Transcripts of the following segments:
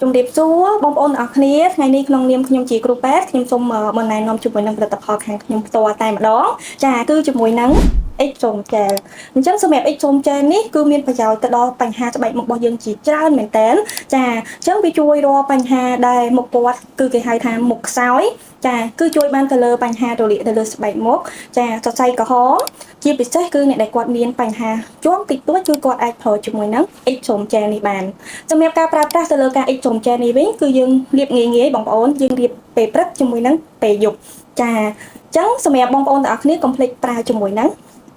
ជំរាបសួរបងប្អូនទាំងអស់គ្នាថ្ងៃនេះក្នុងនាមខ្ញុំជាគ្រូពេទ្យខ្ញុំសូមមកណែនាំជាមួយនឹងផលិតផលខាងខ្ញុំផ្ទាល់តែម្ដងចាគឺជាមួយនឹង X សូម gel អញ្ចឹងសម្រាប់ X សូម gel នេះគឺមានប្រយោជន៍ទៅដល់បញ្ហាស្បែកមុខរបស់យើងជាច្រើនមែនតើចាអញ្ចឹងវាជួយរាល់បញ្ហាដែលមុខគាត់គឺគេហៅថាមុខខ្សោយចាគឺជួយបានទៅលើបញ្ហារលាកទៅលើស្បែកមុខចាសរសៃក្រហមជាពិសេសគឺអ្នកដែលគាត់មានបញ្ហាជាំតិចតួចគឺគាត់អាចប្រើជាមួយនឹង X សូម gel នេះបានសម្រាប់ការប្រើប្រាស់ទៅលើការ X សូម gel នេះវិញគឺយើងលាបងាយងាយបងប្អូនយើងលាបពេលព្រឹកជាមួយនឹងពេលយប់ចាអញ្ចឹងសម្រាប់បងប្អូនទាំងអស់គ្នាកុំភ្លេចប្រើជាមួយនឹង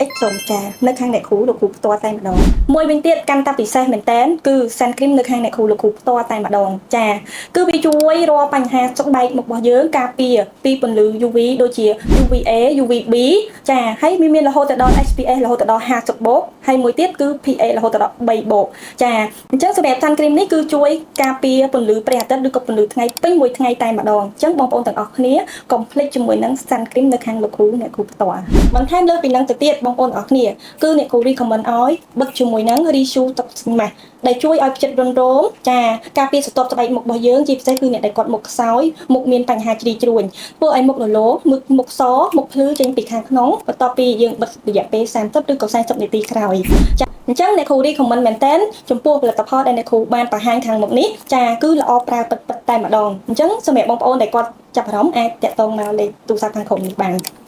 X សូមចានៅខាងអ្នកគ្រូលោកគ្រូផ្ទាល់តែម្ដងមួយវិញទៀតកាន់តែពិសេសមែនតើគឺ Sun Cream នៅខាងអ្នកគ្រូលោកគ្រូផ្ទាល់តែម្ដងចាគឺវាជួយរាល់បញ្ហាស្បែកមុខរបស់យើងការពារពីពន្លឺ UV ដូចជា UVA UVB ចាហើយវាមានរហូតទៅដល់ SPF រហូតទៅដល់50បូកហើយមួយទៀតគឺ PA រហូតទៅដល់3បូកចាអញ្ចឹងសម្រាប់ Sun Cream នេះគឺជួយការពារពន្លឺព្រះអាទិត្យឬក៏ពន្លឺថ្ងៃពេញមួយថ្ងៃតែម្ដងអញ្ចឹងបងប្អូនទាំងអស់គ្នាកុំភ្លេចជាមួយនឹង Sun Cream នៅខាងលោកគ្រូអ្នកគ្រូផ្ទាល់បន្ថែមលើសពីនឹងទៅទៀតបងប្អូនទាំងអស់គ្នាគឺអ្នកគ្រូ recommend ឲ្យបិទជាមួយនឹង Resu Toxin Mask ដែលជួយឲ្យផ្ចិតរន្ធរោមចាការពារស្រទាប់ស្បែកមុខរបស់យើងជាពិសេសគឺអ្នកដែលគាត់មុខខ្សោយមុខមានបញ្ហាជ្រីជ្រួញធ្វើឲ្យមុខរលោងមុខមុខសមុខភ្លឺចេញពីខាងក្នុងបន្ទាប់ពីយើងបិទរយៈពេល30ឬក៏40នាទីក្រោយចាអញ្ចឹងអ្នកគ្រូ recommend មែនតើចំពោះផលិតផលដែលអ្នកគ្រូបានបង្ហាញខាងមុខនេះចាគឺល្អប្រើពិតៗតែម្ដងអញ្ចឹងសម្រាប់បងប្អូនដែលគាត់ចាប់អារម្មណ៍អាចតាក់ទងមកលេខទូរស័ព្ទខាងក្រោមនេះបាន។